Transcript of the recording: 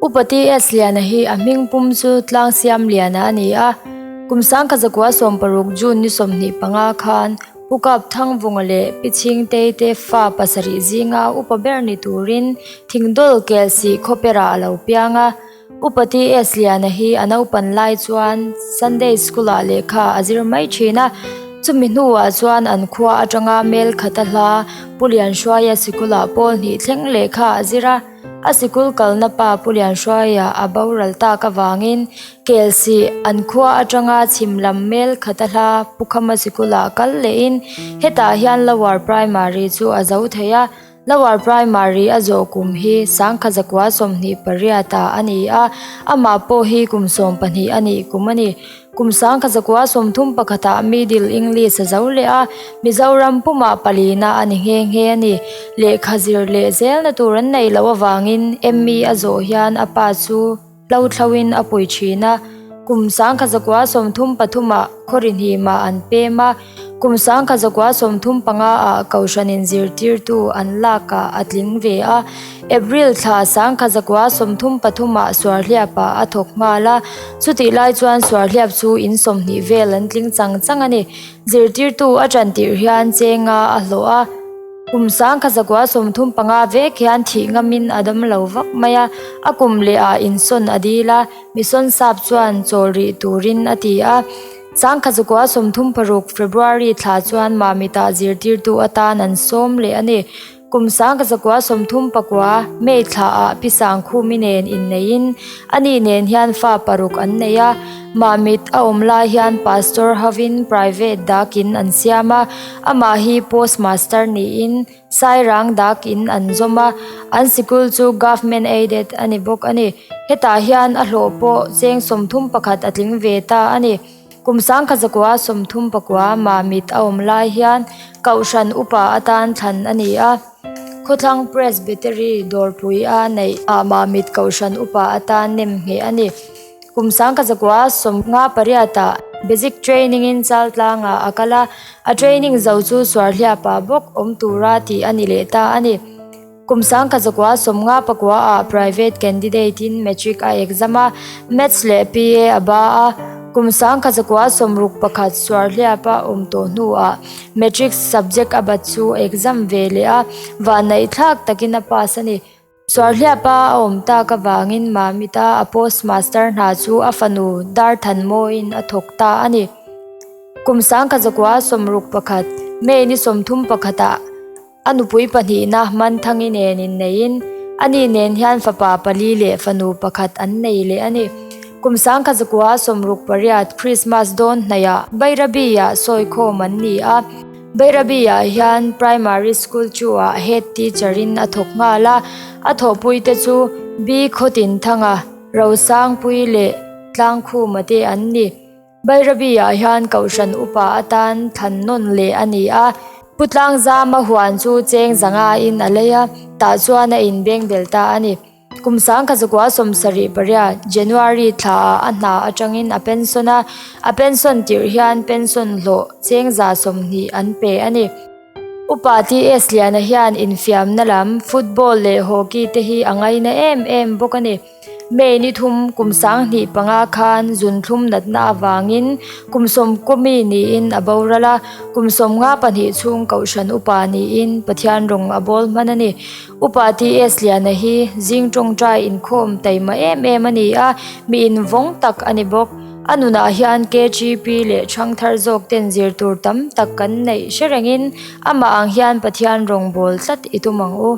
Upa TS Liana hi a hming pum chu Tlangsiamliana a ni a. Kum 1916 June ni 25 khan Pu Kap Thangvunga leh Pi Chhingtei te fa pasarih zinga upa ber ni turin Thingdawl Kelsih khawperah a lo piang a. Upa TS Liana hi a naupan lai chuan Sunday School ah lehkha a zir mai thin a, chumi hnuah chuan an khua atanga mel khata hla Pu Lianhruaia sikulah pawl hnih thleng lehkha a zir a, a sikul kalna pa Pu Lianhruaia a boral tak avangin Kelsih an khua atanga chhim lam mel khata hla Pu Khama sikulah kal lehin hetah hian Lower Primary chu a zo thei a. Lower Primary a zawh kum hi Sangkhazakua 28 ah a ni a, amah pawh hi kum 12 a nih kum a ni. Kum Sangkhazakua 31 ah Middle English a zo leh a, Mizoram pumah palina a ni nghe nghe a ni. Lehkha zir leh zelna tur an neih loh avangin ME a zawh hian a pa chu hlo thloin a pui thin a. Kum Sangkhazakua 33 ah Khawrihnimah an pem a, kum Sangkhazakua 35 ah Kohhranin zirtirtu an lakah a tling ve a. April thla Sangkhazakua 33 ah Suarhliapah a thawk nghal a, chutih lai chuan Suarhliap chu in 20 vel an tling chang chang a ni. Zirtirtu a tan tirh hian chenga a hlawh a. Kum Sangkhazakua 35 vek hian thih ngamin a dam lo vak mai a, a kum leh ah insawn a dil a. Mission sap chuan chawl rih turin a ti a. Sangkhazukua 36 February thla chuan Mamitah zirtirtu atan an sawm leh a ni. Kum Sangkhazukua 39 May thlaah Pi Sangkhumi nen inneihin ani nen hian fa paruk an nei a. Mamit a awm lai hian Pastor hovin private dakin an siam a, amah hi Postmaster niin Sairang dak in an zawm a, an sikul chu government aided a ni bawk a ni. Hetah hian a hlawh pawh cheng 31 a tling ve ta a ni. Kum 1949 Mamit a awm lai hian Kohhran upa atan thlan a ni a. Khawthlang Presbytery dawrpui a neih ah Mamit Kohhran upa atan nem ngheh a ni. Kum 1958 ah Basic Training in Chaltlangah a kal a, a training zo chu Suarhliapah bawk awm tura tih a ni leh ta a ni. Kum 1959 ah Private Candidate in Matric a exam a, Maths leh PA a ba a. Kum 1961 Suarhliapa awm tawh hnuah Matric subject a bat chu exam ve leh a, vannaihthlak takin a pass a ni. Suarhliapa a awm tak avangin Mamita a postmaster hna chu a fanu Darthanmawiin a thawk ta a ni. Kum 1961, May ni 31 ah a nupui pahnihna Manthangi nen inneihin ani nen hian fapa pali leh fanu pakhat an nei leh a ni. Kum 1968 Christmas dawn hnaihah Bairabi-ah sawikhawm an ni a. Bairabi-ah hian Primary School chu-ah Head Teacher-in a thawk nghal a, a thawhpuite chu B Khawtinthanga, Rosangpui leh Tlangkhuma te an ni. Bairabi-ah hian Kohhran upa atan thlan nawn leh a ni a, Pu Tlangzama huan chu cheng zanga-in a lei a, tah chuan a inbeng bel ta a ni. Kum 1978 January thlaah a hna atangin a pension a, a pension tirh hian pension hlawh cheng 20 an pe a ni. Upa TS Liana hian infiamna lam football leh hockey te hi a ngaina em em bawk a ni. May ni thum kum 2005 khan zunthlum natna avangin kum 10 mi niin a boral a, kum 52 chhung Kohhran upa niin Pathian rawng a bawl hman a ni. Upa TS Liana hi zing tawngtai inkhawm taima em em a ni a, mi invawng tak a ni bawk. A nunah hian KGP leh Thangthar zawk ten zir tur tam tak kan neih hre rengin amah ang hian Pathian rawng bawl tlat i tum ang u.